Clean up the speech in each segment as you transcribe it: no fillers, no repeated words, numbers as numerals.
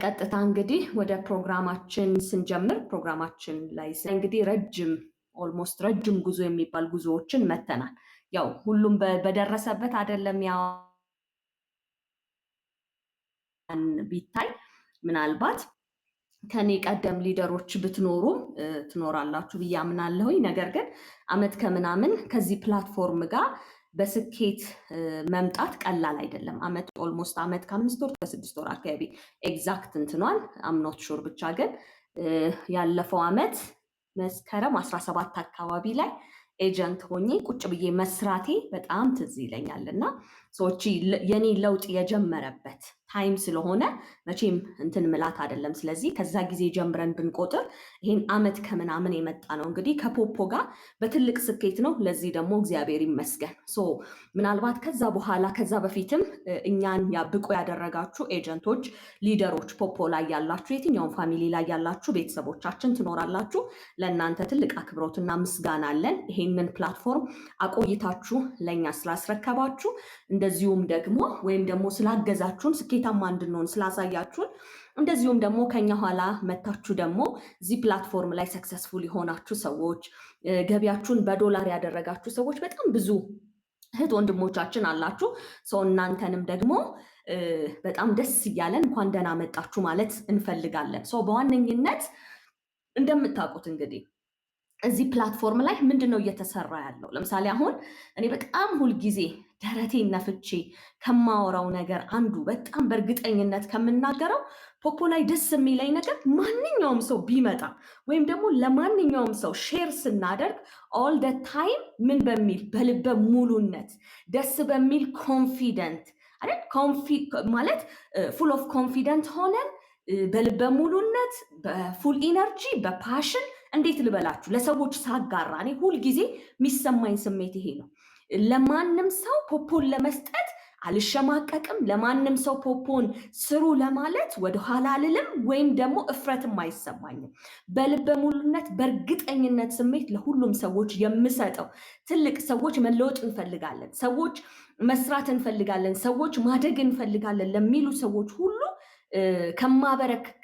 ቀጥታ እንግዲህ ወደ ፕሮግራማችን ስንጀምር፣ ፕሮግራማችን ላይ እንግዲህ ረጅም፣ almost ረጅም ጉዞ የሚባል ጉዞዎችን መተናል። ያው ሁሉም በደረሰበት አይደለም። ያው ቢታይ ምናልባት ከኔ ቀደም leader ኦች ብትኖሩም ትኖራላችሁ ብዬ አምናለሁኝ። ነገር ግን አመት ከምናምን ከዚህ platform ጋር በስኬት መምጣት ቀላል አይደለም። አመት፣ almost አመት ከ5 ወር ከ6 ወር አካባቢ፣ exact እንትኗን I'm not sure፣ ብቻ ግን ያለፈው አመት መስከረም 17 አካባቢ ላይ agent ሆኜ ቁጭ ብዬ መስራቴ በጣም ትዝ ይለኛል። እና ሰዎች የኔ ለውጥ የጀመረበት time ስለሆነ መቼም እንትን ምላት አይደለም። ስለዚህ ከዛ ጊዜ ጀምረን ብንቆጥር ይሄን አመት ከምናምን የመጣ ነው እንግዲህ ከፖፖ ጋር በትልቅ ስኬት ነው። ለዚህ ደግሞ እግዚአብሔር ይመስገን። So ምናልባት ከዛ በኋላ ከዛ በፊትም እኛን ብቁ ያደረጋችሁ agent ኦች፣ leader ኦች፣ ፖፖ ላይ ያላችሁ፣ የትኛውን family ላይ ያላችሁ ቤተሰቦቻችን ትኖራላችሁ። ለእናንተ ትልቅ አክብሮትና ምስጋና አለን። ይሄንን platform አቆይታችሁ ለእኛ ስላስረከባችሁ፣ እንደዚሁም ደግሞ ወይም ደግሞ ስላገዛችሁን፣ ስኬታማ እንድንሆን ስላሳያችሁን፣ እንደዚሁም ደግሞ ከኛ ኋላ መታችሁ ደግሞ እዚህ platform ላይ successful የሆናችሁ ሰዎች፣ ገቢያችሁን በዶላር ያደረጋችሁ ሰዎች በጣም ብዙ እህት ወንድሞቻችን አላችሁ። So እናንተንም ደግሞ በጣም ደስ እያለን እንኳን ደህና መጣችሁ ማለት እንፈልጋለን። So በዋነኝነት እንደምታውቁት እንግዲህ እዚህ platform ላይ ምንድን ነው እየተሰራ ያለው? ለምሳሌ አሁን እኔ በጣም ሁልጊዜ ደረቴን ነፍቼ ከማወራው ነገር አንዱ፣ በጣም በእርግጠኝነት ከምናገረው፣ ፖፖ ላይ ደስ የሚለኝ ነገር ማንኛውም ሰው ቢመጣ ወይም ደግሞ ለማንኛውም ሰው share ስናደርግ all the time ምን በሚል በልበ ሙሉነት፣ ደስ በሚል confident አይደል፣ ማለት full of confident ሆነን፣ በልበ ሙሉነት፣ በ full energy፣ በ passion፣ እንዴት ልበላችሁ፣ ለሰዎች ሳጋራ እኔ ሁልጊዜ የሚሰማኝ ስሜት ይሄ ነው። ለማንም ሰው ፖፖን ለመስጠት አልሸማቀቅም። ለማንም ሰው ፖፖን ስሩ ለማለት ወደኋላ አልልም፣ ወይም ደግሞ እፍረትም አይሰማኝም። በልበ ሙሉነት በእርግጠኝነት ስሜት ለሁሉም ሰዎች የምሰጠው ትልቅ፣ ሰዎች መለወጥ እንፈልጋለን፣ ሰዎች መስራት እንፈልጋለን፣ ሰዎች ማደግ እንፈልጋለን ለሚሉ ሰዎች ሁሉ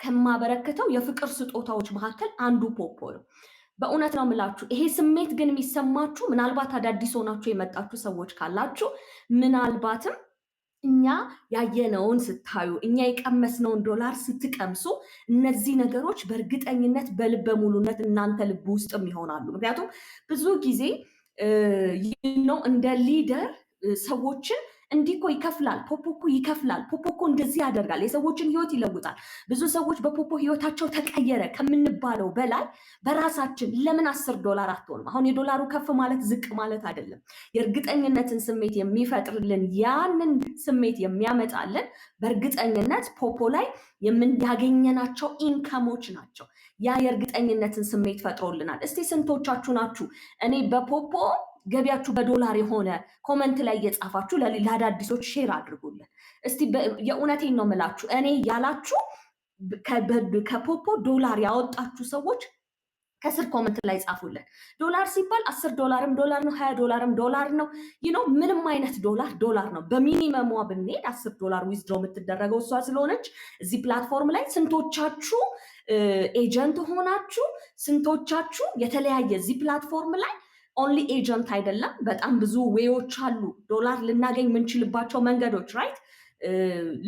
ከማበረክተው የፍቅር ስጦታዎች መካከል አንዱ ፖፖ ነው። በእውነት ነው የምላችሁ። ይሄ ስሜት ግን የሚሰማችሁ ምናልባት አዳዲስ ሆናችሁ የመጣችሁ ሰዎች ካላችሁ፣ ምናልባትም እኛ ያየነውን ስታዩ፣ እኛ የቀመስነውን ዶላር ስትቀምሱ፣ እነዚህ ነገሮች በእርግጠኝነት በልበ ሙሉነት እናንተ ልብ ውስጥም ይሆናሉ። ምክንያቱም ብዙ ጊዜ ነው እንደ leader ሰዎችን እንዲህ እኮ ይከፍላል፣ ፖፖ እኮ ይከፍላል፣ ፖፖ እኮ እንደዚህ ያደርጋል፣ የሰዎችን ህይወት ይለውጣል፣ ብዙ ሰዎች በፖፖ ህይወታቸው ተቀየረ ከምንባለው በላይ በራሳችን ለምን 10 ዶላር አትሆንም? አሁን የዶላሩ ከፍ ማለት ዝቅ ማለት አይደለም። የእርግጠኝነትን ስሜት የሚፈጥርልን፣ ያንን ስሜት የሚያመጣልን በእርግጠኝነት ፖፖ ላይ ያገኘናቸው income ኦች ናቸው። ያ የእርግጠኝነትን ስሜት ፈጥሮልናል። እስቲ ስንቶቻችሁ ናችሁ እኔ በፖፖ ገቢያችሁ በዶላር የሆነ? Comment ላይ እየጻፋችሁ ለአዳዲሶች share አድርጉልን። እስቲ የእውነቴን ነው የምላችሁ፣ እኔ ያላችሁ፣ ከፖፖ ዶላር ያወጣችሁ ሰዎች ከስር comment ላይ ጻፉልን። ዶላር ሲባል 10 ዶላርም ዶላር ነው፣ 20 ዶላርም ዶላር ነው። ምንም አይነት ዶላር ዶላር ነው። በ minimum ሟ ብንሄድ 10 ዶላር withdraw የምትደረገው እሷ ስለሆነች እዚህ platform ላይ ስንቶቻችሁ agent ሆናችሁ፣ ስንቶቻችሁ የተለያየ፣ እዚህ platform ላይ only agent አይደለም፣ በጣም ብዙ way ኦች አሉ ዶላር ልናገኝ የምንችልባቸው መንገዶች፣ right?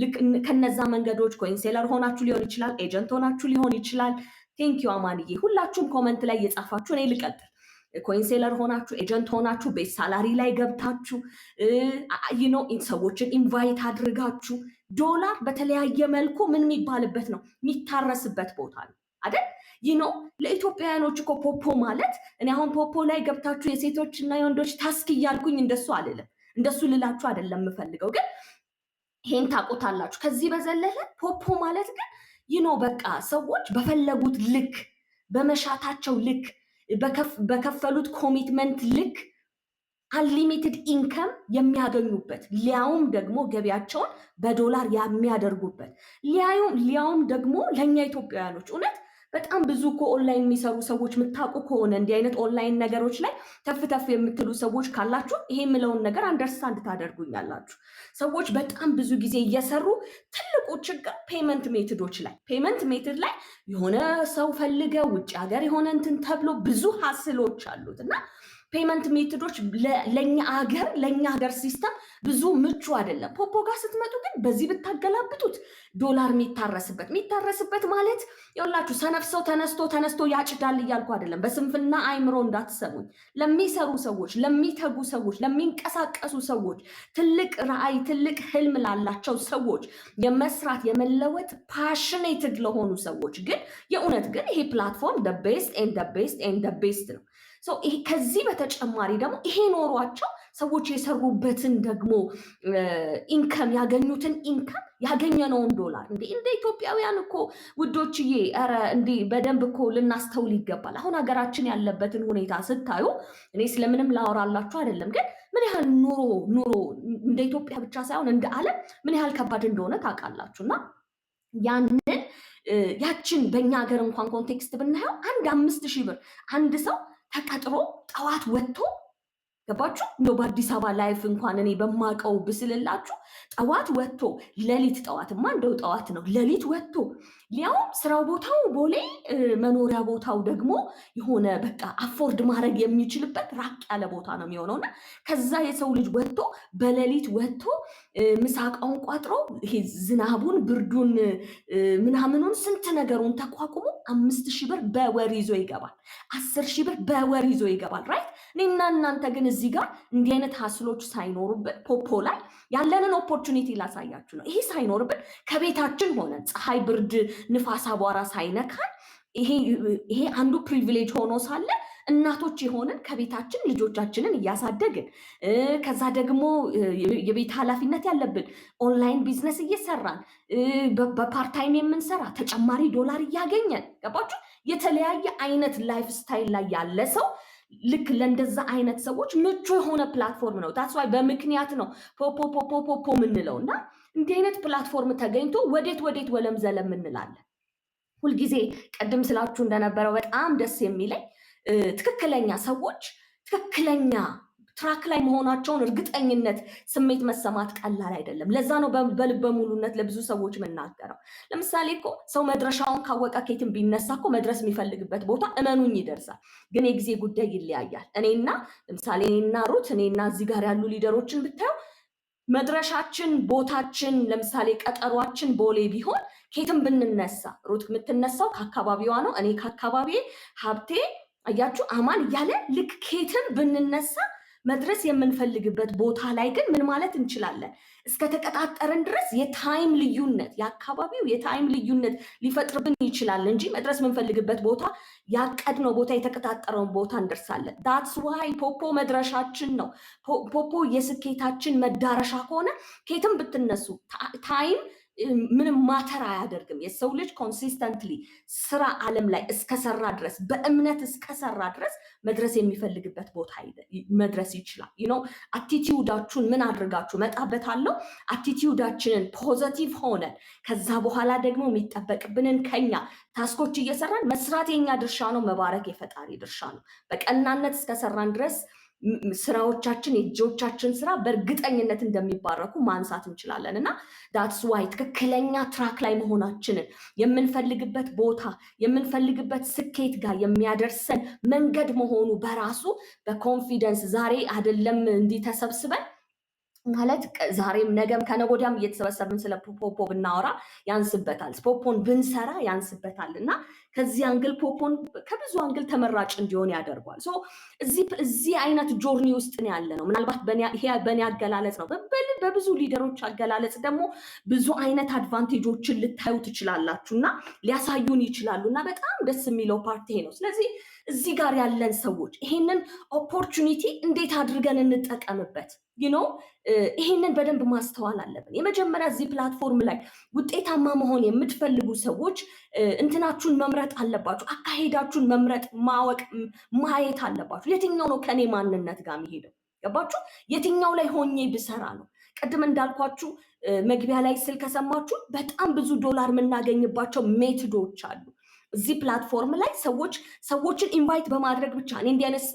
ልክ ከነዛ መንገዶች coin seller ሆናችሁ ሊሆን ይችላል፣ agent ሆናችሁ ሊሆን ይችላል። Thank you አማንዬ። ሁላችሁም comment ላይ እየጻፋችሁ እኔ ልቀጥል። Coin seller ሆናችሁ፣ agent ሆናችሁ፣ base salary ላይ ገብታችሁ፣ ሰዎችን invite አድርጋችሁ ዶላር በተለያየ መልኩ ምን የሚባልበት ነው፣ የሚታረስበት ቦታ ነው አይደል? ለኢትዮጵያውያኖች እኮ ፖፖ ማለት፣ እኔ አሁን ፖፖ ላይ ገብታችሁ የሴቶች እና የወንዶች task እያልኩኝ እንደሱ አልልም። እንደሱ ልላችሁ አይደለም የምፈልገው፣ ግን ይሄን ታውቁታላችሁ። ከዚህ በዘለለ ፖፖ ማለት ግን በቃ ሰዎች በፈለጉት ልክ፣ በመሻታቸው ልክ፣ በከፈሉት commitment ልክ unlimited income የሚያገኙበት፣ ሊያውም ደግሞ ገቢያቸውን በዶላር የሚያደርጉበት፣ ሊያውም ደግሞ ለእኛ ኢትዮጵያውያኖች እውነት በጣም በጣም ብዙ እኮ ኦንላይን የሚሰሩ ሰዎች የምታውቁ ከሆነ፣ እንዲህ አይነት ኦንላይን ነገሮች ላይ ተፍ ተፍ የምትሉ ሰዎች ካላችሁ ይሄ የምለውን ነገር understand ታደርጉኛላችሁ። ሰዎች በጣም ብዙ ጊዜ እየሰሩ ትልቁ ችግር payment method ኦች ላይ፣ payment method ላይ የሆነ ሰው ፈልገው ውጭ ሀገር የሆነ እንትን ተብሎ ብዙ hassle ኦች አሉት። እና payment method ኦች ለእኛ ሀገር system ብዙ ምቹ አይደለም። ፖፖ ጋር ስትመጡ ግን በዚህ ብታገላብጡት ዶላር የሚታረስበት ማለት ይኸውላችሁ፣ ሰነፍ ሰው ተነስቶ ተነስቶ ያጭዳል እያልኩ አይደለም። በስንፍና አይምሮ እንዳትሰሙኝ። ለሚሰሩ ሰዎች፣ ለሚተጉ ሰዎች፣ ለሚንቀሳቀሱ ሰዎች፣ ትልቅ ራዕይ፣ ትልቅ ህልም ላላቸው ሰዎች፣ የመስራት የመለወጥ passionated ለሆኑ ሰዎች ግን የእውነት ግን ይሄ platform the best and the best and the best ነው። ከዚህ በተጨማሪ ደግሞ ይሄ ኖሯቸው ሰዎች የሰሩበትን ደግሞ income፣ ያገኙትን income፣ ያገኘነውን ዶላር እንደ ኢትዮጵያውያን እኮ ውዶችዬ፣ ኧረ እንዴ በደንብ እኮ ልናስተውል ይገባል። አሁን ሀገራችን ያለበትን ሁኔታ ስታዩ፣ እኔ ስለምንም ላወራላችሁ አይደለም፣ ግን ምን ያህል ኑሮ እንደ ኢትዮጵያ ብቻ ሳይሆን እንደ ዓለም ምን ያህል ከባድ እንደሆነ ታውቃላችሁ። እና ያንን ያችን በእኛ ሀገር እንኳን context ብናየው አንድ 5,000 ብር አንድ ሰው ተቀጥሮ ጠዋት ወጥቶ፣ ገባችሁ? እንደው በአዲስ አበባ life እንኳን እኔ በማቀው ብስልላችሁ ጠዋት ወጥቶ ሌሊት፣ ጠዋትማ እንደው ጠዋት ነው፣ ሌሊት ወጥቶ ሊያውም ስራው ቦታው ቦሌ፣ መኖሪያ ቦታው ደግሞ የሆነ በቃ afford ማድረግ የሚችልበት ራቅ ያለ ቦታ ነው የሚሆነው። እና ከዛ የሰው ልጅ ወጥቶ፣ በሌሊት ወጥቶ፣ ምሳቃውን ቋጥሮ፣ ይሄ ዝናቡን፣ ብርዱን፣ ምናምኑን፣ ስንት ነገሩን ተቋቁሞ 5,000 ብር በወር ይዞ ይገባል። 10,000 ብር በወር ይዞ ይገባል። Right? እኔና እናንተ ግን እዚህ ጋር እንዲህ አይነት hassle ኦች ሳይኖሩብን ፖፖ ላይ ያለንን opportunity ላሳያችሁ ነው። ይሄ ሳይኖርብን ከቤታችን ሆነን ፀሐይ፣ ብርድ፣ ንፋስ፣ አቧራ ሳይነካን፣ ይሄ አንዱ privilege ሆኖ ሳለ እናቶች የሆንን ከቤታችን ልጆቻችንን እያሳደግን፣ ከዛ ደግሞ የቤት ኃላፊነት ያለብን፣ online business እየሰራን፣ በ part time የምንሰራ፣ ተጨማሪ ዶላር እያገኘን፣ ገባችሁ? የተለያየ አይነት lifestyle ላይ ያለ ሰው ልክ ለእንደዛ አይነት ሰዎች ምቹ የሆነ platform ነው። That's why በምክንያት ነው ፖፖ ፖፖ ፖፖ የምንለው። እና እንዲህ አይነት platform ተገኝቶ ወዴት ወዴት ወለም ዘለም እንላለን? ሁልጊዜ ቅድም ስላችሁ እንደነበረው በጣም ደስ የሚለኝ ትክክለኛ ሰዎች ትክክለኛ track ላይ መሆናቸውን እርግጠኝነት ስሜት መሰማት ቀላል አይደለም። ለዛ ነው በልበ ሙሉነት ለብዙ ሰዎች የምናገረው። ለምሳሌ እኮ ሰው መድረሻውን ካወቀ ከየትም ቢነሳ እኮ መድረስ የሚፈልግበት ቦታ እመኑኝ ይደርሳል። ግን የጊዜ ጉዳይ ይለያያል። እኔና ለምሳሌ እኔና ሩት፣ እኔና እዚህ ጋር ያሉ leader ኦችን ብታዩ መድረሻችን ቦታችን ለምሳሌ ቀጠሯችን ቦሌ ቢሆን ከየትም ብንነሳ፣ ሩት የምትነሳው ከአካባቢዋ ነው፣ እኔ ከአካባቢዬ፣ ሀብቴ፣ አያችሁ፣ አማን እያለ ልክ ከየትም ብንነሳ መድረስ የምንፈልግበት ቦታ ላይ ግን ምን ማለት እንችላለን? እስከ ተቀጣጠርን ድረስ የ time ልዩነት፣ የአካባቢው የ time ልዩነት ሊፈጥርብን ይችላል እንጂ መድረስ የምንፈልግበት ቦታ፣ ያቀድነው ቦታ፣ የተቀጣጠረውን ቦታ እንደርሳለን። That's why ፖፖ መድረሻችን ነው። ፖፖ የስኬታችን መዳረሻ ከሆነ ከየትም ብትነሱ time ምንም matter አያደርግም። የሰው ልጅ consistently ስራ አለም ላይ እስከሰራ ድረስ፣ በእምነት እስከሰራ ድረስ መድረስ የሚፈልግበት ቦታ መድረስ ይችላል። Attitude ኣችሁን ምን አድርጋችሁ መጣበታለሁ። Attitude ኣችንን positive ሆነን ከዛ በኋላ ደግሞ የሚጠበቅብንን ከኛ task ኦች እየሰራን፣ መስራት የኛ ድርሻ ነው፣ መባረክ የፈጣሪ ድርሻ ነው። በቀናነት እስከሰራን ድረስ ስራዎቻችን፣ የእጆቻችን ስራ በእርግጠኝነት እንደሚባረኩ ማንሳት እንችላለን። እና that's why ትክክለኛ track ላይ መሆናችንን፣ የምንፈልግበት ቦታ፣ የምንፈልግበት ስኬት ጋር የሚያደርሰን መንገድ መሆኑ በራሱ በ confidence ዛሬ አይደለም እንዲህ ተሰብስበን ማለት ዛሬም ነገም ከነገ ወዲያም እየተሰበሰብን ስለ ፖፖ ብናወራ ያንስበታል። ፖፖን ብንሰራ ያንስበታል። እና ከዚህ angle ፖፖን ከብዙ angle ተመራጭ እንዲሆን ያደርጓል። So እዚህ አይነት journey ውስጥ ነው ያለ ነው። ምናልባት ይሄ በእኔ አገላለጽ ነው። በብዙ leader ኦች አገላለጽ ደግሞ ብዙ አይነት advantage ኦችን ልታዩ ትችላላችሁ እና ሊያሳዩን ይችላሉ። እና በጣም ደስ የሚለው part ይሄ ነው። ስለዚህ እዚህ ጋር ያለን ሰዎች ይሄንን opportunity እንዴት አድርገን እንጠቀምበት? ይሄንን በደንብ ማስተዋል አለብን። የመጀመሪያ እዚህ platform ላይ ውጤታማ መሆን የምትፈልጉ ሰዎች እንትናችሁን መምረጥ አለባችሁ። አካሄዳችሁን መምረጥ፣ ማወቅ፣ ማየት አለባችሁ። የትኛው ነው ከኔ ማንነት ጋር የሚሄደው? ገባችሁ? የትኛው ላይ ሆኜ ብሰራ ነው? ቅድም እንዳልኳችሁ መግቢያ ላይ ስል ከሰማችሁ በጣም ብዙ ዶላር የምናገኝባቸው method ኦች አሉ። እዚህ platform ላይ ሰዎች ሰዎችን invite በማድረግ ብቻ፣ እኔ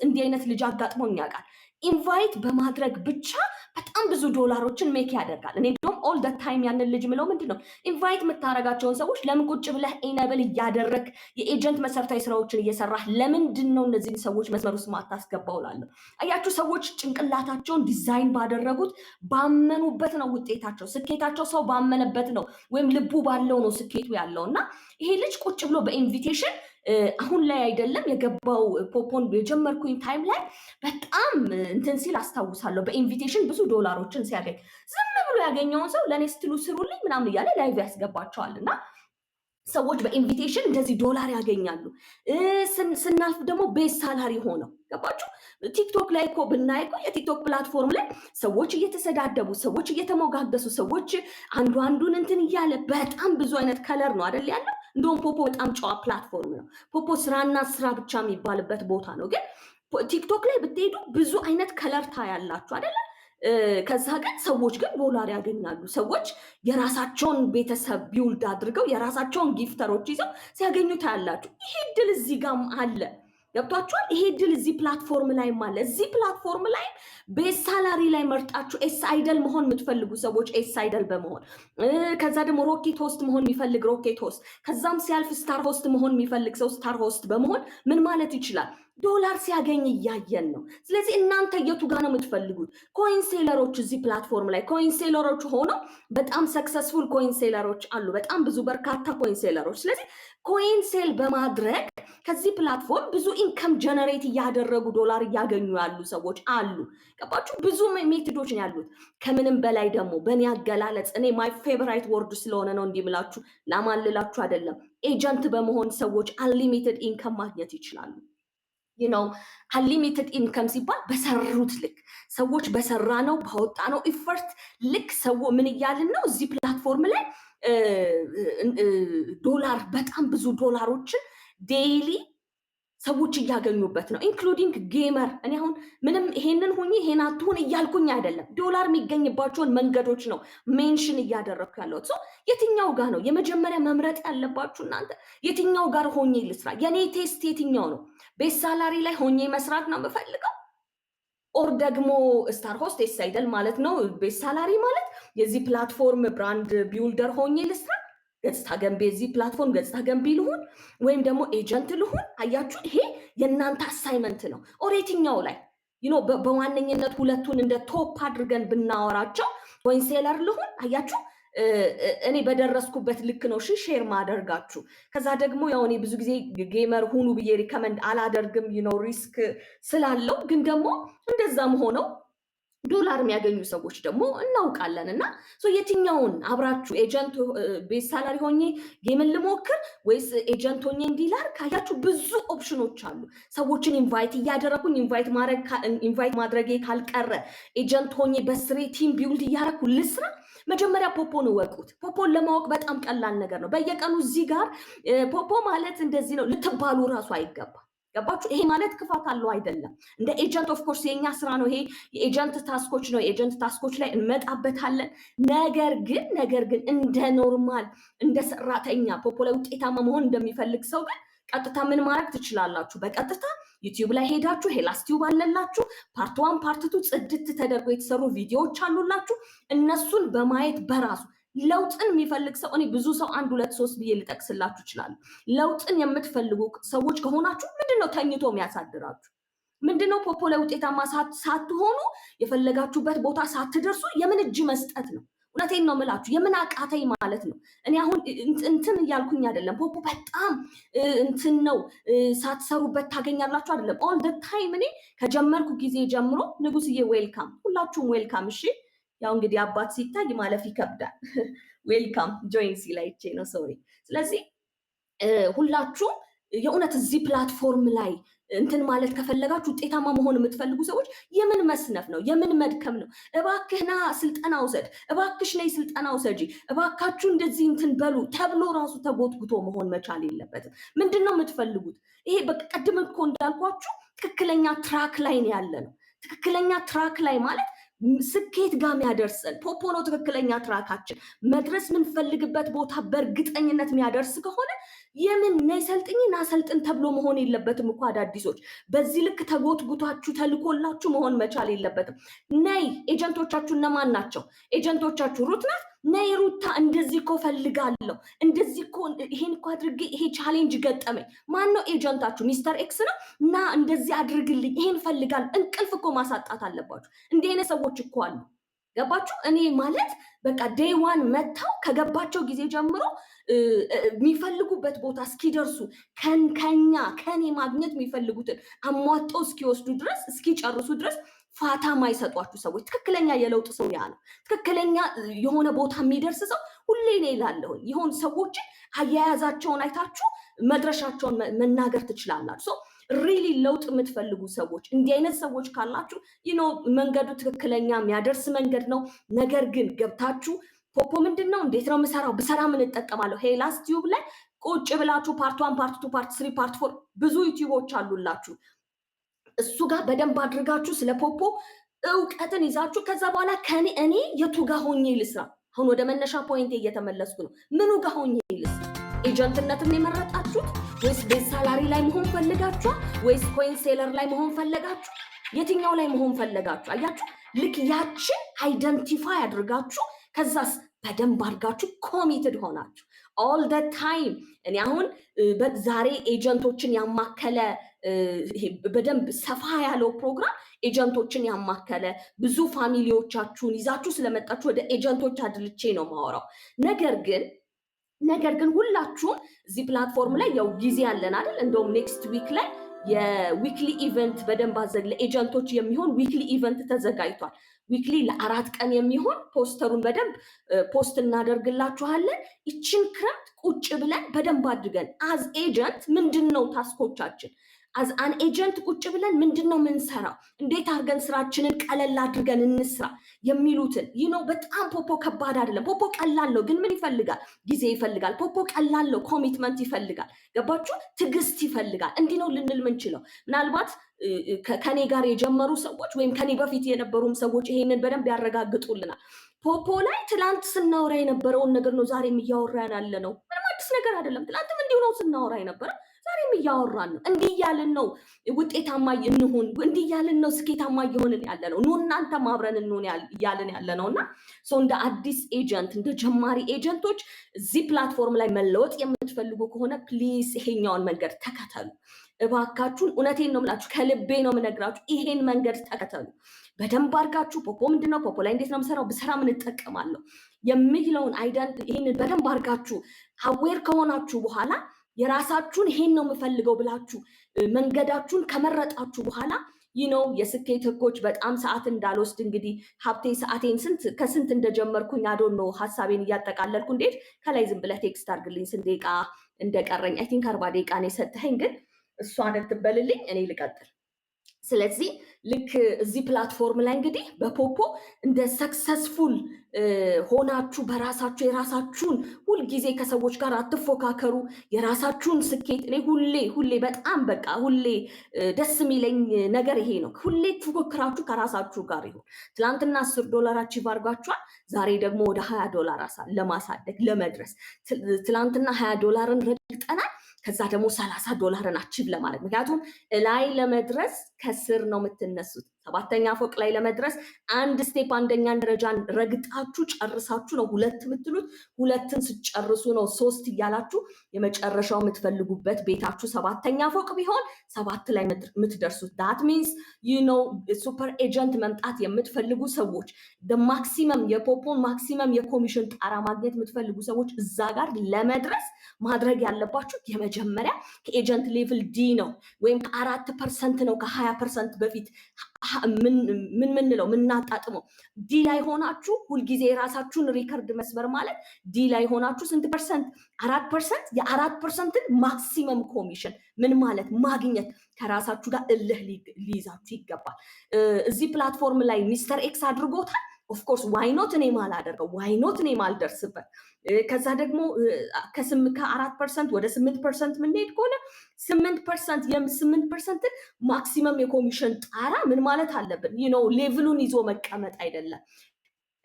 እንዲህ አይነት ልጅ አጋጥሞኝ ያውቃል። Invite በማድረግ ብቻ በጣም ብዙ ዶላሮችን make ያደርጋል። እኔ እንደውም all the time ያንን ልጅ ምለው ምንድን ነው፣ invite የምታደርጋቸውን ሰዎች ለምን ቁጭ ብለህ enable እያደረግ የ agent መሰረታዊ ስራዎችን እየሰራህ ለምንድን ነው እነዚህን ሰዎች መስመር ውስጥ ማታስገባው እላለሁ። አያችሁ፣ ሰዎች ጭንቅላታቸውን ዲዛይን ባደረጉት፣ ባመኑበት ነው ውጤታቸው፣ ስኬታቸው። ሰው ባመነበት ነው ወይም ልቡ ባለው ነው ስኬቱ ያለው። እና ይሄ ልጅ ቁጭ ብሎ በ invitation፣ አሁን ላይ አይደለም የገባው፣ ፖፖን የጀመርኩኝ time ላይ በጣም እንትን ሲል አስታውሳለሁ። በ invitation ብዙ ዶላሮችን ሲያገኝ ዝም ብሎ ያገኘውን ሰው ለእኔ ስትሉ ስሩልኝ ምናምን እያለ live ያስገባቸዋል እና ሰዎች በ invitation እንደዚህ ዶላር ያገኛሉ። ስናልፍ ደግሞ base salary ሆነው፣ ገባችሁ? ቲክቶክ ላይ እኮ ብናይ እኮ የቲክቶክ platform ላይ ሰዎች እየተሰዳደቡ፣ ሰዎች እየተሞጋገሱ፣ ሰዎች አንዱ አንዱን እንትን እያለ በጣም ብዙ አይነት color ነው አይደል ያለው። እንደውም ፖፖ በጣም ጨዋ platform ነው። ፖፖ ስራና ስራ ብቻ የሚባልበት ቦታ ነው። ግን ቲክቶክ ላይ ብትሄዱ ብዙ አይነት color ታያላችሁ አይደለ? ከዛ ግን ሰዎች ግን ዶላር ያገኛሉ። ሰዎች የራሳቸውን ቤተሰብ build አድርገው የራሳቸውን gifter ኦች ይዘው ሲያገኙ ታያላችሁ። ይሄ እድል እዚህ ጋም አለ። ገብቷችኋል? ይሄ እድል እዚህ platform ላይም አለ። እዚህ platform ላይ base salary ላይ መርጣችሁ S idol መሆን የምትፈልጉ ሰዎች S idol በመሆን፣ ከዛ ደግሞ rocket host መሆን የሚፈልግ rocket host፣ ከዛም ሲያልፍ star host መሆን የሚፈልግ ሰው star host በመሆን ምን ማለት ይችላል? ዶላር ሲያገኝ እያየን ነው። ስለዚህ እናንተ የቱ ጋር ነው የምትፈልጉት? Coin seller ኦች፣ እዚህ platform ላይ coin seller ኦች ሆነው በጣም successful coin seller ኦች አሉ። በጣም ብዙ በርካታ coin seller ኦች። ስለዚህ coin sell በማድረግ ከዚህ platform ብዙ income generate እያደረጉ ዶላር እያገኙ ያሉ ሰዎች አሉ። ገባችሁ? ብዙ method ኦች ነው ያሉት። ከምንም በላይ ደግሞ በእኔ አገላለጽ፣ እኔ my favorite word ስለሆነ ነው እንዲህ ምላችሁ፣ ላማልላችሁ አይደለም። Agent በመሆን ሰዎች unlimited income ማግኘት ይችላሉ። Unlimited income ሲባል በሰሩት ልክ፣ ሰዎች በሰራነው ባወጣነው effort ልክ ሰው ምን እያልን ነው፣ እዚህ platform ላይ ዶላር፣ በጣም ብዙ ዶላሮችን daily ሰዎች እያገኙበት ነው። Including gamer። እኔ አሁን ምንም ይሄንን ሁኚ ይሄን አትሁን እያልኩኝ አይደለም። ዶላር የሚገኝባቸውን መንገዶች ነው mention እያደረግኩ ያለሁት። So የትኛው ጋር ነው የመጀመሪያ መምረጥ ያለባችሁ እናንተ? የትኛው ጋር ሆኜ ልስራ? የኔ taste የትኛው ነው? Base salary ላይ ሆኜ መስራት ነው የምፈልገው or ደግሞ star host፣ S idol ማለት ነው። Base salary ማለት የዚህ platform brand builder ሆኜ ልስራ፣ ገጽታ ገንቢ፣ የዚህ platform ገጽታ ገንቢ ልሁን ወይም ደግሞ agent ልሁን። አያችሁ፣ ይሄ የእናንተ assignment ነው። Or የትኛው ላይ በዋነኝነት ሁለቱን እንደ top አድርገን ብናወራቸው coin seller ልሁን። አያችሁ፣ እኔ በደረስኩበት ልክ ነው እሺ share ማደርጋችሁ። ከዛ ደግሞ ያው እኔ ብዙ ጊዜ gamer ሁኑ ብዬ recommend አላደርግም፣ risk ስላለው። ግን ደግሞ እንደዛም ሆነው ዶላር የሚያገኙ ሰዎች ደግሞ እናውቃለን። እና የትኛውን አብራችሁ agent base salary ሆኜ game ን ልሞክር ወይስ agent ሆኜ እንዲላር? ካያችሁ ብዙ option ኦች አሉ። ሰዎችን invite እያደረኩኝ፣ invite ማድረጌ ካልቀረ agent ሆኜ በስሬ team build እያደረኩ ልስራ። መጀመሪያ ፖፖን እወቁት። ፖፖን ለማወቅ በጣም ቀላል ነገር ነው። በየቀኑ እዚህ ጋር ፖፖ ማለት እንደዚህ ነው ልትባሉ እራሱ አይገባም። ገባችሁ? ይሄ ማለት ክፋት አለው አይደለም። እንደ agent of course የኛ ስራ ነው። ይሄ የ agent task ኦች ነው። የ agent task ኦች ላይ እንመጣበታለን። ነገር ግን እንደ normal እንደ ሰራተኛ ፖፖ ላይ ውጤታማ መሆን እንደሚፈልግ ሰው ግን ቀጥታ ምን ማድረግ ትችላላችሁ? በቀጥታ ዩቲዩብ ላይ ሄዳችሁ ሄላስ ቲዩብ አለላችሁ። Part one፣ part two ጽድት ተደርጎ የተሰሩ ቪዲዮዎች አሉላችሁ። እነሱን በማየት በራሱ ለውጥን የሚፈልግ ሰው፣ እኔ ብዙ ሰው አንድ ሁለት ሶስት ብዬ ልጠቅስላችሁ እችላለሁ። ለውጥን የምትፈልጉ ሰዎች ከሆናችሁ ምንድን ነው ተኝቶ የሚያሳድራችሁ? ምንድን ነው ፖፖ ላይ ውጤታማ ሳትሆኑ፣ የፈለጋችሁበት ቦታ ሳትደርሱ የምን እጅ መስጠት ነው? እውነቴን ነው የምላችሁ፣ የምን አቃተኝ ማለት ነው። እኔ አሁን እንትን እያልኩኝ አይደለም። ፖፖ በጣም እንትን ነው፣ ሳትሰሩበት ታገኛላችሁ አይደለም። All the time እኔ ከጀመርኩ ጊዜ ጀምሮ፣ ንጉስዬ welcome፣ ሁላችሁም welcome። እሺ፣ ያው እንግዲህ አባት ሲታይ ማለፍ ይከብዳል። Welcome join ሲላይቼ ነው፣ sorry። ስለዚህ ሁላችሁም የእውነት እዚህ platform ላይ እንትን ማለት ከፈለጋችሁ፣ ውጤታማ መሆን የምትፈልጉ ሰዎች የምን መስነፍ ነው? የምን መድከም ነው? እባክህና ስልጠና ውሰድ፣ እባክሽ ነይ ስልጠና ውሰጂ፣ እባካችሁ እንደዚህ እንትን በሉ ተብሎ ራሱ ተጎትጉቶ መሆን መቻል የለበትም። ምንድን ነው የምትፈልጉት? ይሄ በቃ ቅድም እኮ እንዳልኳችሁ ትክክለኛ track ላይ ነው ያለነው። ትክክለኛ track ላይ ማለት ስኬት ጋር የሚያደርሰን ፖፖ ነው። ትክክለኛ track ኣችን መድረስ የምንፈልግበት ቦታ በእርግጠኝነት የሚያደርስ ከሆነ የምን ነይ ሰልጥኝ ና ሰልጥን ተብሎ መሆን የለበትም እኮ። አዳዲሶች በዚህ ልክ ተጎትጉታችሁ ተልኮላችሁ መሆን መቻል የለበትም። ነይ፣ agent ኦቻችሁ እነማን ናቸው? Agent ኦቻችሁ ሩት ናት። ነይ ሩታ፣ እንደዚህ እኮ ፈልጋለሁ፣ እንደዚህ እኮ፣ ይሄን እኮ አድርጌ ይሄ challenge ገጠመኝ። ማን ነው agent ኣችሁ? Mister X ነው። እና እንደዚህ አድርግልኝ፣ ይሄን ፈልጋለሁ። እንቅልፍ እኮ ማሳጣት አለባችሁ። እንዲህ አይነት ሰዎች እኮ አሉ። ገባችሁ? እኔ ማለት በቃ day one መጥተው ከገባቸው ጊዜ ጀምሮ የሚፈልጉበት ቦታ እስኪደርሱ፣ ከኛ ከኔ ማግኘት የሚፈልጉትን አሟጠው እስኪወስዱ ድረስ፣ እስኪጨርሱ ድረስ ፋታ ማይሰጧችሁ ሰዎች፣ ትክክለኛ የለውጥ ሰው ያ ነው። ትክክለኛ የሆነ ቦታ የሚደርስ ሰው ሁሌ እኔ እላለሁኝ፣ የሆኑ ሰዎችን አያያዛቸውን አይታችሁ መድረሻቸውን መናገር ትችላላችሁ። Really ለውጥ የምትፈልጉ ሰዎች፣ እንዲህ አይነት ሰዎች ካላችሁ መንገዱ ትክክለኛ የሚያደርስ መንገድ ነው። ነገር ግን ገብታችሁ ፖፖ ምንድን ነው፣ እንዴት ነው የምሰራው፣ ብሰራ ምን እጠቀማለሁ? ሄላስ ቲዩብ ላይ ቁጭ ብላችሁ part 1፣ part 2፣ part 3፣ part 4 ብዙ ዩቲዩቦች አሉላችሁ። እሱ ጋር በደንብ አድርጋችሁ ስለ ፖፖ እውቀትን ይዛችሁ ከዛ በኋላ ከኔ እኔ የቱ ጋር ሆኜ ልስራ? አሁን ወደ መነሻ point ኤ እየተመለስኩ ነው። ምኑ ጋር ሆኜ ልስራ? Agent ነትን የመረጣችሁት ወይስ base salary ላይ መሆን ፈልጋችኋል? ወይስ coin seller ላይ መሆን ፈለጋችሁ? የትኛው ላይ መሆን ፈለጋችሁ? አያችሁ፣ ልክ ያችን identify አድርጋችሁ ከዛስ በደንብ አድርጋችሁ committed ሆናችሁ all the time። እኔ አሁን ዛሬ agent ኦችን ያማከለ፣ በደንብ ሰፋ ያለው ፕሮግራም agent ኦችን ያማከለ፣ ብዙ family ዎቻችሁን ይዛችሁ ስለመጣችሁ ወደ agent ኦች አድልቼ ነው ማወራው። ነገር ግን ሁላችሁም እዚህ platform ላይ ያው ጊዜ አለን አይደል? እንደውም next week ላይ የ weekly event በደንብ ለ agent ኦች የሚሆን weekly event ተዘጋጅቷል። Weekly ለ4 ቀን የሚሆን ፖስተሩን በደንብ post እናደርግላችኋለን። ይችን ክረምት ቁጭ ብለን በደንብ አድርገን as agent ምንድን ነው task ኦቻችን፣ as an agent ቁጭ ብለን ምንድን ነው ምንሰራው፣ እንዴት አድርገን ስራችንን ቀለል አድርገን እንስራ የሚሉትን። በጣም ፖፖ ከባድ አይደለም። ፖፖ ቀላል ነው፣ ግን ምን ይፈልጋል? ጊዜ ይፈልጋል። ፖፖ ቀላል ነው፣ commitment ይፈልጋል። ገባችሁ? ትዕግስት ይፈልጋል። እንዲህ ነው ልንል ምንችለው። ምናልባት ከኔ ጋር የጀመሩ ሰዎች ወይም ከኔ በፊት የነበሩም ሰዎች ይሄንን በደንብ ያረጋግጡልናል። ፖፖ ላይ ትላንት ስናወራ የነበረውን ነገር ነው ዛሬም እያወራን ያለ ነው። ምንም አዲስ ነገር አይደለም። ትላንትም እንዲሁ ነው ስናወራ የነበረ፣ ዛሬም እያወራን ነው። እንዲህ እያልን ነው ውጤታማ እንሁን፣ እንዲህ እያልን ነው ስኬታማ እየሆንን ያለ ነው። ኑ እናንተም አብረን እንሁን እያልን ያለ ነው። እና so እንደ አዲስ agent፣ እንደ ጀማሪ agent ኦች እዚህ platform ላይ መለወጥ የምትፈልጉ ከሆነ please ይሄኛውን መንገድ ተከተሉ እባካችሁን። እውነቴን ነው የምላችሁ፣ ከልቤ ነው የምነግራችሁ። ይሄን መንገድ ተከተሉ በደንብ አድርጋችሁ። ፖፖ ምንድን ነው? ፖፖ ላይ እንዴት ነው የምሰራው? ብሰራ ምን እጠቀማለሁ? የሚለውን ይሄንን በደንብ አድርጋችሁ aware ከሆናችሁ በኋላ፣ የራሳችሁን ይሄን ነው የምፈልገው ብላችሁ መንገዳችሁን ከመረጣችሁ በኋላ የስኬት ህጎች፣ በጣም ሰዓት እንዳልወስድ እንግዲህ ሀብቴ፣ ሰዓቴን ስንት ከስንት እንደጀመርኩኝ I don't know፣ ሀሳቤን እያጠቃለልኩ እንዴት ከላይ ዝም ብለህ text አድርግልኝ ስንት ደቂቃ እንደቀረኝ። I think 40 ደቂቃ ነው የሰጠኸኝ፣ ግን እሷን ትበልልኝ፣ እኔ ልቀጥል። ስለዚህ ልክ እዚህ platform ላይ እንግዲህ በፖፖ እንደ successful ሆናችሁ በራሳችሁ የራሳችሁን፣ ሁልጊዜ ከሰዎች ጋር አትፎካከሩ። የራሳችሁን ስኬት፣ እኔ ሁሌ ሁሌ በጣም በቃ ሁሌ ደስ የሚለኝ ነገር ይሄ ነው። ሁሌ ፉክክራችሁ ከራሳችሁ ጋር ይሁን። ትላንትና 10 ዶላር achieve አድርጋችኋል። ዛሬ ደግሞ ወደ 20 ዶላር ለማሳደግ ለመድረስ፣ ትላንትና 20 ዶላርን ረግጠናል። ከዛ ደግሞ 30 ዶላርን achieve ለማድረግ፣ ምክንያቱም እላይ ለመድረስ ከስር ነው የምትነሱት። ሰባተኛ ፎቅ ላይ ለመድረስ አንድ step፣ አንደኛን ደረጃን ረግጣችሁ ጨርሳችሁ ነው ሁለት የምትሉት። ሁለትን ስትጨርሱ ነው ሶስት እያላችሁ የመጨረሻው የምትፈልጉበት ቤታችሁ ሰባተኛ ፎቅ ቢሆን ሰባት ላይ የምትደርሱት። That means super agent መምጣት የምትፈልጉ ሰዎች፣ maximum የፖፖን maximum የ commission ጣራ ማግኘት የምትፈልጉ ሰዎች እዛ ጋር ለመድረስ ማድረግ ያለባችሁ የመጀመሪያ ከ agent level D ነው ወይም ከ4% ነው። ከ20% በፊት ምን ምንለው ምናጣጥመው D ላይ ሆናችሁ ሁልጊዜ የራሳችሁን record መስበር ማለት D ላይ ሆናችሁ ስንት percent? 4%። የ4% ን maximum commission ምን ማለት ማግኘት ከራሳችሁ ጋር እልህ ሊይዛችሁ ይገባል። እዚህ platform ላይ Mister X አድርጎታል። Of course, why not እኔ ማላደርገው? Why not እኔ ማልደርስበት? ከዛ ደግሞ ከ4% ወደ 8% የምንሄድ ከሆነ 8% የ8% ን maximum የ commission ጣራ ምን ማለት አለብን? Level ኡን ይዞ መቀመጥ አይደለም።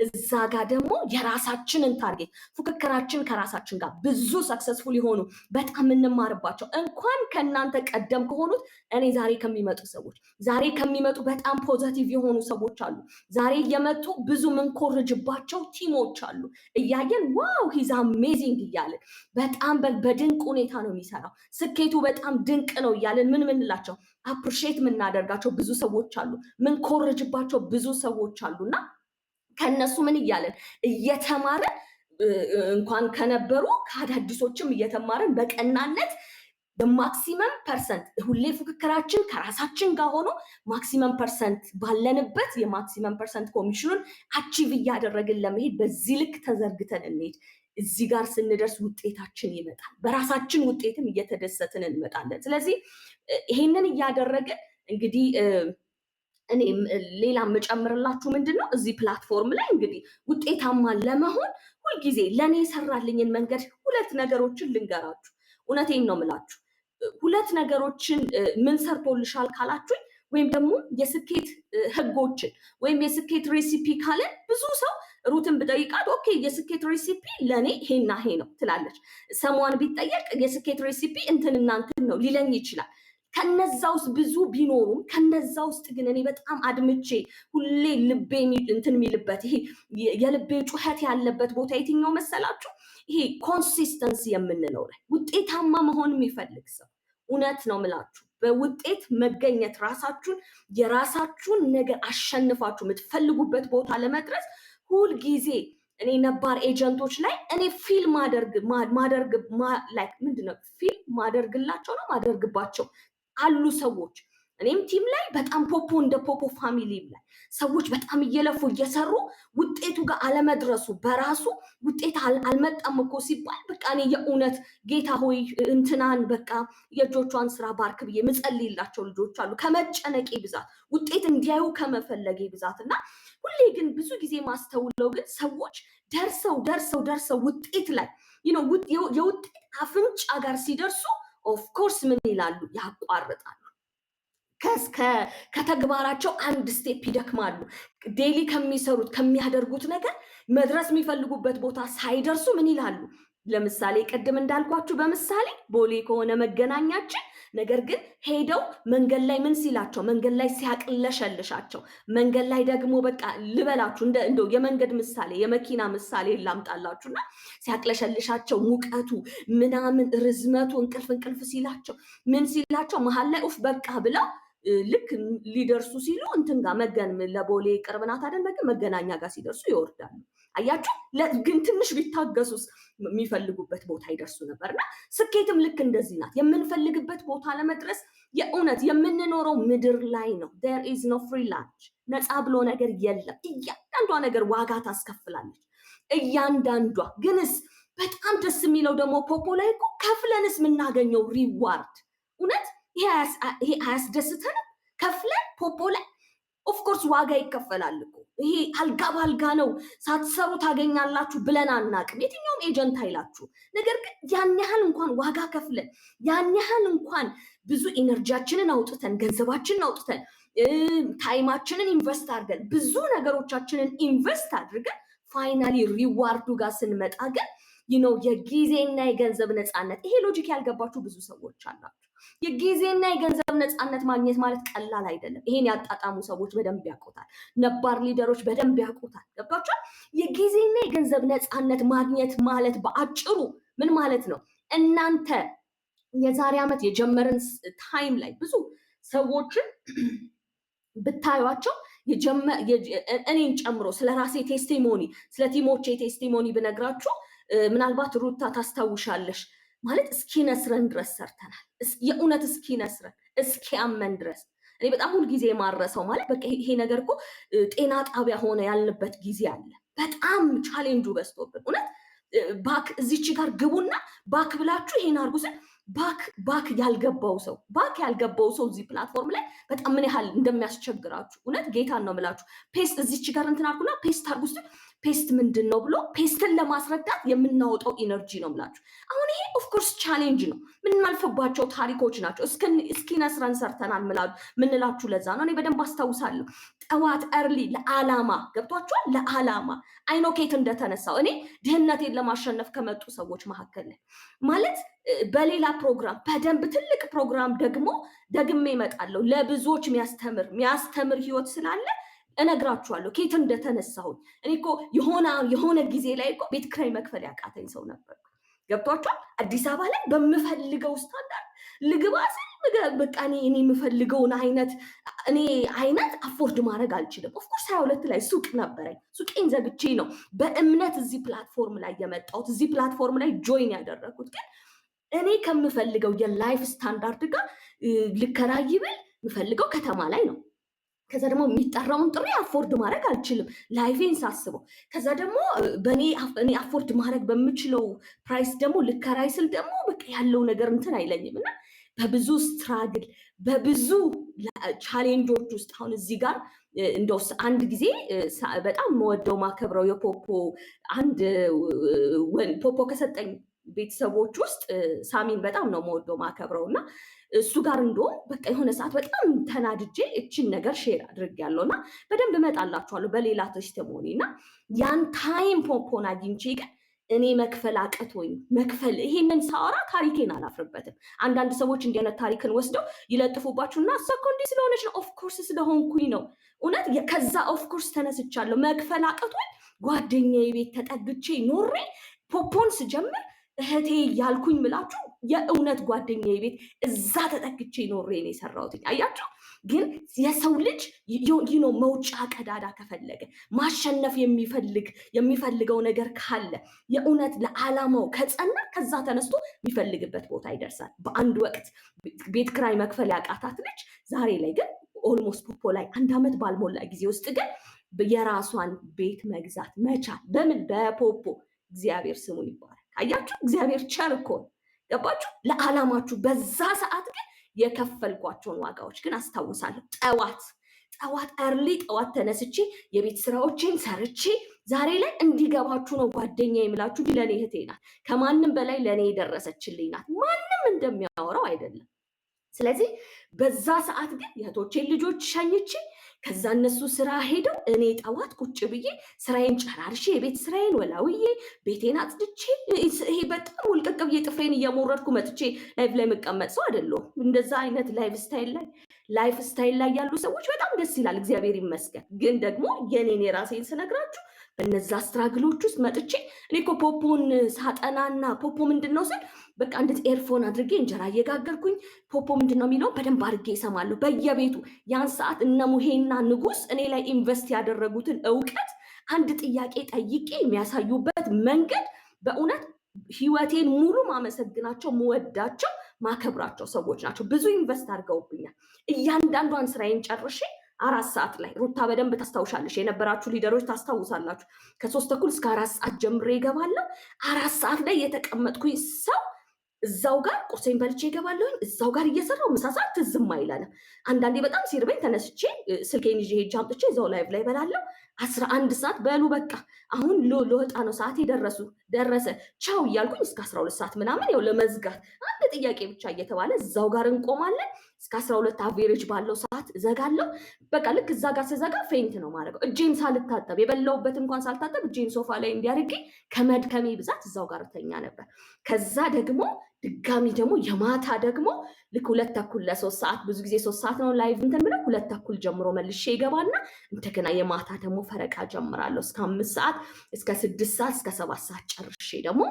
እዛ ጋር ደግሞ የራሳችንን target፣ ፉክክራችን ከራሳችን ጋር፣ ብዙ successful የሆኑ በጣም የምንማርባቸው፣ እንኳን ከእናንተ ቀደም ከሆኑት እኔ ዛሬ ከሚመጡ ሰዎች፣ ዛሬ ከሚመጡ በጣም positive የሆኑ ሰዎች አሉ። ዛሬ እየመጡ ብዙ ምንኮርጅባቸው team ኦች አሉ። እያየን "Wow, he's amazing" እያልን፣ በጣም በድንቅ ሁኔታ ነው የሚሰራው፣ ስኬቱ በጣም ድንቅ ነው እያልን ምን ምንላቸው፣ appreciate የምናደርጋቸው ብዙ ሰዎች አሉ። ምንኮርጅባቸው ብዙ ሰዎች አሉ። እና ከነሱ ምን እያለን፣ እየተማርን፣ እንኳን ከነበሩ ከአዳዲሶችም እየተማርን፣ በቀናነት በ maximum percent ሁሌ ፉክክራችን ከራሳችን ጋር ሆኖ maximum percent ባለንበት የ maximum percent commission ኑን achieve እያደረግን ለመሄድ በዚህ ልክ ተዘርግተን እንሄድ። እዚህ ጋር ስንደርስ ውጤታችን ይመጣል። በራሳችን ውጤትም እየተደሰትን እንመጣለን። ስለዚህ ይሄንን እያደረግን እንግዲህ እኔ ሌላ የምጨምርላችሁ ምንድን ነው፣ እዚህ platform ላይ እንግዲህ ውጤታማ ለመሆን ሁልጊዜ ለእኔ የሰራልኝን መንገድ ሁለት ነገሮችን ልንገራችሁ። እውነቴን ነው የምላችሁ። ሁለት ነገሮችን ምን ሰርቶልሻል ካላችሁኝ ወይም ደግሞ የስኬት ህጎችን ወይም የስኬት recipe ካለን፣ ብዙ ሰው ሩትን ብጠይቃት "Okay, የስኬት recipe ለእኔ ይሄና ይሄ ነው" ትላለች። ሰሟን ቢጠየቅ "የስኬት recipe እንትንና እንትን ነው" ሊለኝ ይችላል። ከነዛ ውስጥ ብዙ ቢኖሩም ከነዛ ውስጥ ግን እኔ በጣም አድምቼ ሁሌ ልቤ እንትን የሚልበት፣ ይሄ የልቤ ጩኸት ያለበት ቦታ የትኛው መሰላችሁ? ይሄ consistency የምንለው ላይ። ውጤታማ መሆን የሚፈልግ ሰው፣ እውነት ነው ምላችሁ፣ በውጤት መገኘት፣ ራሳችሁን የራሳችሁን ነገር አሸንፋችሁ የምትፈልጉበት ቦታ ለመድረስ፣ ሁልጊዜ እኔ ነባር agent ኦች ላይ እኔ feel ማደርግ like ምንድነው feel ማደርግላቸው ነው ማደርግባቸው አሉ ሰዎች። እኔም team ላይ በጣም ፖፖ እንደ ፖፖ family ላይ ሰዎች በጣም እየለፉ እየሰሩ ውጤቱ ጋር አለመድረሱ በራሱ፣ ውጤት አልመጣም እኮ ሲባል፣ በቃ እኔ የእውነት "ጌታ ሆይ፣ እንትናን በቃ የእጆቿን ስራ ባርክ" ብዬ ምጸልይላቸው ልጆች አሉ፣ ከመጨነቄ ብዛት፣ ውጤት እንዲያዩ ከመፈለጌ ብዛት። እና ሁሌ ግን ብዙ ጊዜ ማስተውለው ግን ሰዎች ደርሰው ደርሰው ደርሰው ውጤት ላይ የውጤት አፍንጫ ጋር ሲደርሱ of course ምን ይላሉ? ያቋርጣሉ። ከተግባራቸው አንድ step ይደክማሉ። Daily ከሚሰሩት፣ ከሚያደርጉት ነገር መድረስ የሚፈልጉበት ቦታ ሳይደርሱ ምን ይላሉ? ለምሳሌ ቅድም እንዳልኳችሁ በምሳሌ ቦሌ ከሆነ መገናኛችን፣ ነገር ግን ሄደው መንገድ ላይ ምን ሲላቸው፣ መንገድ ላይ ሲያቅለሸልሻቸው፣ መንገድ ላይ ደግሞ በቃ ልበላችሁ፣ እንደው የመንገድ ምሳሌ፣ የመኪና ምሳሌ ላምጣላችሁ እና ሲያቅለሸልሻቸው፣ ሙቀቱ ምናምን፣ ርዝመቱ፣ እንቅልፍ እንቅልፍ ሲላቸው፣ ምን ሲላቸው፣ መሀል ላይ ኡፍ በቃ ብለው ልክ ሊደርሱ ሲሉ እንትን ጋር መገን ለቦሌ ቅርብ ናት አይደል? መገናኛ ጋር ሲደርሱ ይወርዳሉ። አያችሁ፣ ግን ትንሽ ቢታገሱስ የሚፈልጉበት ቦታ ይደርሱ ነበር። እና ስኬትም ልክ እንደዚህ ናት። የምንፈልግበት ቦታ ለመድረስ የእውነት የምንኖረው ምድር ላይ ነው። There is no free lunch። ነፃ ብሎ ነገር የለም። እያንዳንዷ ነገር ዋጋ ታስከፍላለች። እያንዳንዷ ግንስ በጣም ደስ የሚለው ደግሞ ፖፖ ላይ እኮ ከፍለንስ የምናገኘው reward፣ እውነት ይሄ አያስደስተንም? ከፍለን ፖፖ ላይ of course ዋጋ ይከፈላል እኮ። ይሄ አልጋ ባልጋ ነው፣ ሳትሰሩ ታገኛላችሁ ብለን አናቅም። የትኛውም agent አይላችሁ። ነገር ግን ያን ያህል እንኳን ዋጋ ከፍለን፣ ያን ያህል እንኳን ብዙ energy ያችንን አውጥተን፣ ገንዘባችንን አውጥተን፣ time ኣችንን invest አድርገን፣ ብዙ ነገሮቻችንን invest አድርገን finally reward ኡ ጋር ስንመጣ ግን የጊዜና የገንዘብ ነፃነት፣ ይሄ logic ያልገባችሁ ብዙ ሰዎች አላችሁ። የጊዜና የገንዘብ ነፃነት ማግኘት ማለት ቀላል አይደለም። ይሄን ያጣጣሙ ሰዎች በደንብ ያውቁታል። ነባር leader ኦች በደንብ ያውቁታል። ገብቷችኋል? የጊዜና የገንዘብ ነፃነት ማግኘት ማለት በአጭሩ ምን ማለት ነው? እናንተ የዛሬ ዓመት የጀመርን time ላይ ብዙ ሰዎችን ብታዩቸው፣ እኔን ጨምሮ፣ ስለ ራሴ testimony፣ ስለ team ኦቼ testimony ብነግራችሁ፣ ምናልባት ሩታ ታስታውሻለሽ፣ ማለት እስኪነስረን ድረስ ሰርተናል። የእውነት እስኪነስረን፣ እስኪያመን ድረስ። እኔ በጣም ሁልጊዜ የማረሰው ማለት በቃ ይሄ ነገር እኮ ጤና ጣቢያ ሆነ ያልንበት ጊዜ አለ። በጣም ቻሌንጁ በዝቶብን፣ እውነት back እዚች ጋር ግቡና back ብላችሁ ይሄን አድርጉ ስል back ያልገባው ሰው፣ back ያልገባው ሰው እዚህ platform ላይ በጣም ምን ያህል እንደሚያስቸግራችሁ፣ እውነት ጌታን ነው የምላችሁ። Paste እዚች ጋር እንትን አድርጉና paste አድርጉ ስል PAST ምንድን ነው ብሎ PAST ን ለማስረዳት የምናወጣው energy ነው ምላችሁ። አሁን ይሄ of course challenge ነው፣ የምናልፍባቸው ታሪኮች ናቸው። እስኪነስረን ሰርተናል ምንላችሁ ለዛ ነው። እኔ በደንብ አስታውሳለሁ። ጠዋት early ለዓላማ ገብቷችኋል። ለዓላማ I know ከየት እንደተነሳው እኔ ድህነቴን ለማሸነፍ ከመጡ ሰዎች መካከል ነኝ። ማለት በሌላ ፕሮግራም በደንብ ትልቅ ፕሮግራም ደግሞ ደግሜ እመጣለሁ። ለብዙዎች የሚያስተምር ህይወት ስላለ እነግራችኋለሁ ከየት እንደተነሳሁኝ። እኔ እኮ የሆነ ጊዜ ላይ እኮ ቤት ኪራይ መክፈል ያቃተኝ ሰው ነበር። ገብቷችኋል? አዲስ አበባ ላይ በምፈልገው ስታንዳርድ ልግባ ስል በቃ እኔ የምፈልገውን አይነት እኔ አይነት afford ማድረግ አልችልም። Of course 22 ላይ ሱቅ ነበረኝ። ሱቄን ዘግቼ ነው በእምነት እዚህ platform ላይ የመጣሁት፣ እዚህ platform ላይ join ያደረኩት። ግን እኔ ከምፈልገው የ life standard ጋር ልከራይ ብል የምፈልገው ከተማ ላይ ነው። ከዛ ደግሞ የሚጠራውን ጥሪ afford ማድረግ አልችልም life ኤን ሳስበው። ከዛ ደግሞ በእኔ እኔ afford ማድረግ በምችለው price ደግሞ ልከራይ ስል ደግሞ በቃ ያለው ነገር እንትን አይለኝም። እና በብዙ struggle፣ በብዙ challenge ኦች ውስጥ አሁን እዚህ ጋር እንደው አንድ ጊዜ በጣም መወደው ማከብረው የፖፖ አንድ ፖፖ ከሰጠኝ ቤተሰቦች ውስጥ ሳሚን በጣም ነው መወደው ማከብረው። እና እሱ ጋር እንደውም በቃ የሆነ ሰዓት በጣም ተናድጄ እችን ነገር share አድርጌያለሁ። እና በደንብ እመጣላችኋለሁ በሌላ testimony። እና ያን time ፖፖን አግኝቼ ግን እኔ መክፈል አቅቶኝ መክፈል፣ ይሄንን ሳወራ ታሪኬን አላፍርበትም። አንዳንድ ሰዎች እንዲህ አይነት ታሪክን ወስደው ይለጥፉባችሁና እሷ እኮ እንዲህ ስለሆነች ነው። Of course ስለሆንኩኝ ነው። እውነት ከዛ of course ተነስቻለሁ። መክፈል አቅቶኝ ጓደኛዬ ቤት ተጠግቼ ኖሬ ፖፖን ስጀምር እህቴ እያልኩኝ ምላችሁ የእውነት ጓደኛዬ ቤት እዛ ተጠግቼ ኖሬ ነው የሰራሁት። አያችሁ፣ ግን የሰው ልጅ መውጫ ቀዳዳ ከፈለገ፣ ማሸነፍ የሚፈልገው ነገር ካለ፣ የእውነት ለዓላማው ከጸና ከዛ ተነስቶ የሚፈልግበት ቦታ ይደርሳል። በአንድ ወቅት ቤት ክራይ መክፈል ያቃታት ልጅ ዛሬ ላይ ግን almost ፖፖ ላይ አንድ ዓመት ባልሞላ ጊዜ ውስጥ ግን የራሷን ቤት መግዛት መቻል በምን? በፖፖ። እግዚአብሔር ስሙ ይባረክ። አያችሁ፣ እግዚአብሔር ቸር እኮ ነው። ገባችሁ? ለዓላማችሁ በዛ ሰዓት ግን የከፈልኳቸውን ዋጋዎች ግን አስታውሳለሁ። ጠዋት ጠዋት early ጠዋት ተነስቼ የቤት ስራዎችን ሰርቼ ዛሬ ላይ እንዲገባችሁ ነው ጓደኛ የምላችሁ። ለእኔ እህቴ ናት። ከማንም በላይ ለእኔ የደረሰችልኝ ናት። ማንም እንደሚያወራው አይደለም። ስለዚህ በዛ ሰዓት ግን የእህቶቼን ልጆች ሸኝቼ፣ ከዛ እነሱ ስራ ሄደው እኔ ጠዋት ቁጭ ብዬ ስራዬን ጨራርሼ፣ የቤት ስራዬን ወላውዬ፣ ቤቴን አጽድቼ፣ ይሄ በጣም ውልቅቅ ብዬ ጥፍሬን እየሞረድኩ መጥቼ live ላይ የምቀመጥ ሰው አይደለሁም። እንደዛ አይነት life style ላይ ያሉ ሰዎች በጣም ደስ ይላል፣ እግዚአብሔር ይመስገን። ግን ደግሞ የኔን የራሴን ስነግራችሁ በነዛ struggle ኦች ውስጥ መጥቼ እኔ እኮ ፖፖን ሳጠናና ፖፖ ምንድን ነው ስል በቃ እንደዚህ earphone አድርጌ እንጀራ እየጋገርኩኝ ፖፖ ምንድን ነው የሚለው በደንብ አድርጌ እሰማለሁ። በየቤቱ ያን ሰዓት እነ ሙሄና ንጉስ እኔ ላይ invest ያደረጉትን እውቀት አንድ ጥያቄ ጠይቄ የሚያሳዩበት መንገድ በእውነት ህይወቴን ሙሉ ማመሰግናቸው፣ ምወዳቸው፣ ማከብራቸው ሰዎች ናቸው። ብዙ invest አድርገውብኛል። እያንዳንዷን ስራዬን ጨርሼ 4 ሰዓት ላይ፣ ሩታ በደንብ ታስታውሻለሽ፣ የነበራችሁ leader ኦች ታስታውሳላችሁ። ከ3:30 እስከ 4 ሰዓት ጀምሬ እገባለሁ። 4 ሰዓት ላይ የተቀመጥኩኝ ሰው እዛው ጋር ቁርሴን በልቼ እገባለሁኝ። እዛው ጋር እየሰራው ምሳ ሰዓት ትዝም አይለንም። አንዳንዴ በጣም ሲርበኝ ተነስቼ ስልኬን ይዤ ሄጄ አምጥቼ እዛው live ላይ እበላለሁ። 11 ሰዓት በሉ በቃ አሁን ልወጣ ነው፣ ሰዓቴ ደረሰ ቻው እያልኩኝ እስከ 12 ሰዓት ምናምን ያው ለመዝጋት አንድ ጥያቄ ብቻ እየተባለ እዛው ጋር እንቆማለን። እስከ 12 average ባለው ሰዓት እዘጋለሁ። በቃ ልክ እዛ ጋር ስዘጋ faint ነው ማድረገው። እጄን ሳልታጠብ፣ የበላሁበት እንኳን ሳልታጠብ እጄን ሶፋ ላይ እንዲያርጌ ከመድከሜ ብዛት እዛው ጋር እተኛ ነበር። ከዛ ደግሞ ድጋሚ ደግሞ የማታ ደግሞ ልክ 2:30 ለ3 ሰዓት፣ ብዙ ጊዜ 3 ሰዓት ነው live እንትን ብለው፣ 2:30 ጀምሮ መልሼ ይገባና እንደገና የማታ ደግሞ ፈረቃ ጀምራለሁ እስከ 5 ሰዓት፣ እስከ 6 ሰዓት፣ እስከ 7 ሰዓት ጨርሼ ደግሞ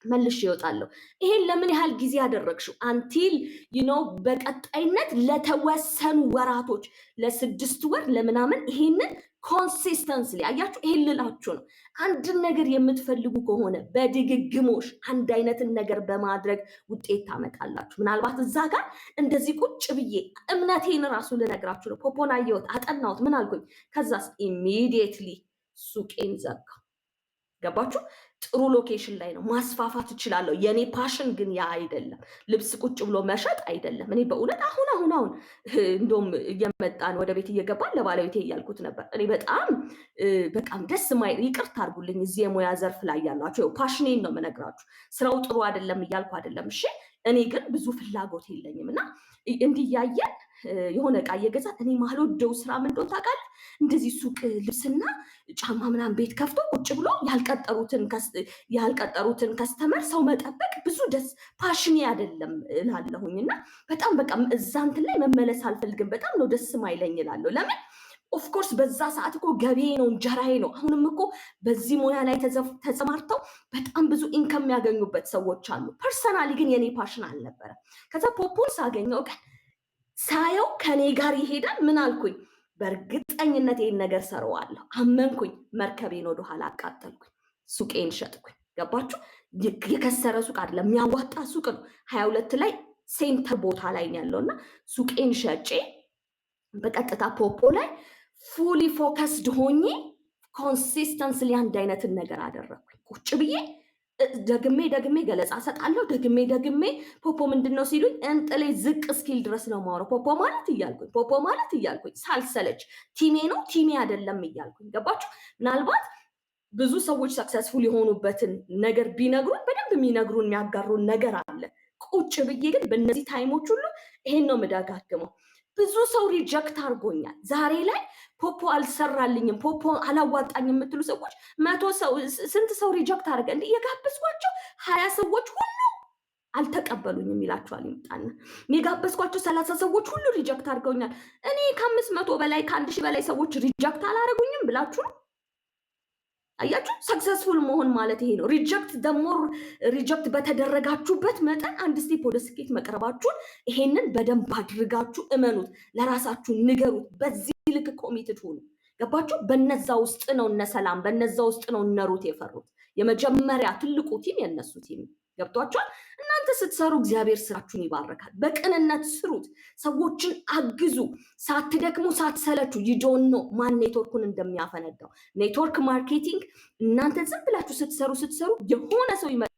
መልሼ እወጣለሁ። ይሄን ለምን ያህል ጊዜ ያደረግሽው? Until በቀጣይነት ለተወሰኑ ወራቶች፣ ለ6 ወር ለምናምን ይሄንን consistently። አያችሁ፣ ይሄን ልላችሁ ነው። አንድን ነገር የምትፈልጉ ከሆነ በድግግሞሽ አንድ አይነትን ነገር በማድረግ ውጤት ታመጣላችሁ። ምናልባት እዛ ጋር እንደዚህ ቁጭ ብዬ እምነቴን ራሱ ልነግራችሁ ነው። ፖፖን አየሁት፣ አጠናሁት፣ ምን አልኩኝ? ከዛስ immediately ሱቄን ዘጋሁ። ገባችሁ? ጥሩ location ላይ ነው፣ ማስፋፋት እችላለሁ። የኔ passion ግን ያ አይደለም። ልብስ ቁጭ ብሎ መሸጥ አይደለም። እኔ በእውነት አሁን አሁን አሁን እንደውም እየመጣን ወደ ቤት እየገባን ለባለቤቴ እያልኩት ነበር። እኔ በጣም በጣም ደስ ማይ፣ ይቅርታ አድርጉልኝ፣ እዚህ የሙያ ዘርፍ ላይ ያላችሁ፣ passion ኔን ነው የምነግራችሁ። ስራው ጥሩ አይደለም እያልኩ አይደለም። እሺ፣ እኔ ግን ብዙ ፍላጎት የለኝም እና እንዲህ እያየን የሆነ እቃ እየገዛን እኔ ማልወደው ስራ ምን እንደሆነ ታውቃለህ? እንደዚህ ሱቅ ልብስና ጫማ ምናምን ቤት ከፍቶ ቁጭ ብሎ ያልቀጠሩትን customer ሰው መጠበቅ ብዙ ደስ passion ኔ አይደለም እላለሁኝ። እና በጣም በቃ እዛ እንትን ላይ መመለስ አልፈልግም። በጣም ነው ደስ ማይለኝ እላለሁ። ለምን? Of course በዛ ሰዓት እኮ ገቢዬ ነው፣ እንጀራዬ ነው። አሁንም እኮ በዚህ ሙያ ላይ ተሰማርተው በጣም ብዙ income የሚያገኙበት ሰዎች አሉ። Personally ግን የኔ passion አልነበረም። ከዛ ፖፖን ሳገኘው ግን ሳየው ከኔ ጋር ይሄዳል። ምን አልኩኝ? በእርግጠኝነት ይህን ነገር ሰረዋለሁ። አመንኩኝ። መርከቤን ወደኋላ አቃጠልኩኝ። ሱቄን ሸጥኩኝ። ገባችሁ? የከሰረ ሱቅ አይደለም፣ የሚያዋጣ ሱቅ ነው። 22 ላይ center ቦታ ላይ ነው ያለው እና ሱቄን ሸጬ በቀጥታ ፖፖ ላይ fully focused ሆኜ consistently አንድ አይነትን ነገር አደረግኩኝ። ቁጭ ብዬ ደግሜ ደግሜ ገለጻ ሰጣለሁ። ደግሜ ደግሜ ፖፖ ምንድን ነው ሲሉኝ እንጥሌ ዝቅ እስኪል ድረስ ነው የማወራው። ፖፖ ማለት እያልኩኝ፣ ፖፖ ማለት እያልኩኝ ሳልሰለች፣ team ኤ ነው team ኤ አይደለም እያልኩኝ፣ ገባችሁ? ምናልባት ብዙ ሰዎች successful የሆኑበትን ነገር ቢነግሩን በደንብ የሚነግሩን የሚያጋሩን ነገር አለ። ቁጭ ብዬ ግን በእነዚህ time ኦች ሁሉ ይሄን ነው የምደጋግመው። ብዙ ሰው reject አድርጎኛል። ዛሬ ላይ ፖፖ አልሰራልኝም፣ ፖፖ አላዋጣኝም የምትሉ ሰዎች 100 ሰው፣ ስንት ሰው reject አድርገ እንዲ የጋበዝኳቸው 20 ሰዎች ሁሉ አልተቀበሉኝም ይላቸዋል። ይምጣና የጋበዝኳቸው 30 ሰዎች ሁሉ reject አድርገውኛል። እኔ ከ500 በላይ፣ ከ1000 በላይ ሰዎች reject አላደረጉኝም ብላችሁ ነው። አያችሁ፣ successful መሆን ማለት ይሄ ነው። Reject the more reject በተደረጋችሁበት መጠን አንድ step ወደ ስኬት መቅረባችሁን ይሄንን በደንብ አድርጋችሁ እመኑት፣ ለራሳችሁ ንገሩት። በዚህ ልክ committed ሁኑ። ገባችሁ? በነዛ ውስጥ ነው እነ ሰላም፣ በነዛ ውስጥ ነው እነ ሩት የፈሩት። የመጀመሪያ ትልቁ team የነሱ team ገብቷችኋል። እናንተ ስትሰሩ እግዚአብሔር ስራችሁን ይባርካል። በቅንነት ስሩት፣ ሰዎችን አግዙ፣ ሳትደክሙ ሳትሰለቹ። You don't know ማን ኔትወርኩን እንደሚያፈነዳው። Network marketing እናንተ ዝም ብላችሁ ስትሰሩ ስትሰሩ የሆነ ሰው ይመጣና